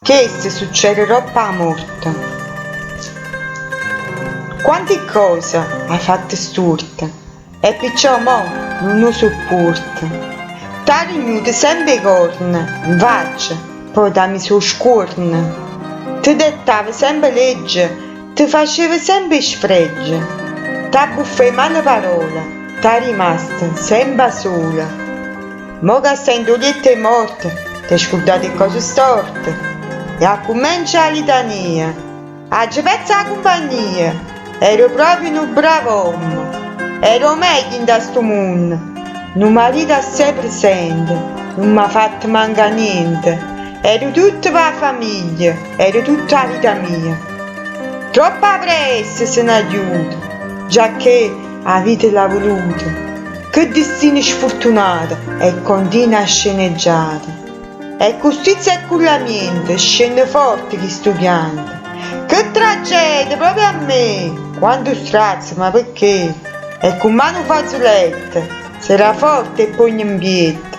Chesto succere ropp' 'a morte. Quanti ccose ha fatto stuorte e pirciò mo nun 'o suppuorte. T'ha rignuto sempe 'e corne 'nfaccia, po' t'ha miso 'o scuorno. Te dettava sempe legge, te faceva sempe 'e sfregge. T'abbuffa 'e male parole, t'ha rimasta sempe 'a sola. Mo ca stai 'int' 'o lietto 'e morte, t'hê scurdato 'e cose storte e accummencia 'a litania. Aggio perzo 'a cumpagnia, ero proprio nu brav'ommo, ero 'o meglio 'int' a stu munno. Nu marito assai presente, nun m'ha fatto mancà niente, ero tutto p' 'a famiglia, ero tutta 'a vita mia. Troppo 'a pressa se n'è ghiuto, giacché 'a vita l'ha vuluta. Che destino sfurtunato e continua 'a sceneggiata. E cu stizza e cu lamiento scenne forte chistu chianto. Che tragedia, proprio a me! Quanto strazio, ma pecché? E cu mano fazzuletto, s'era forte e pugno 'mpietto.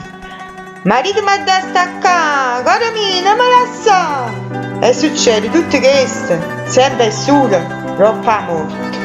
Marito m'ha da staccà, core mio, non me lassà! E succede tutto chesto, sempre e sulo, ropp' 'a morte.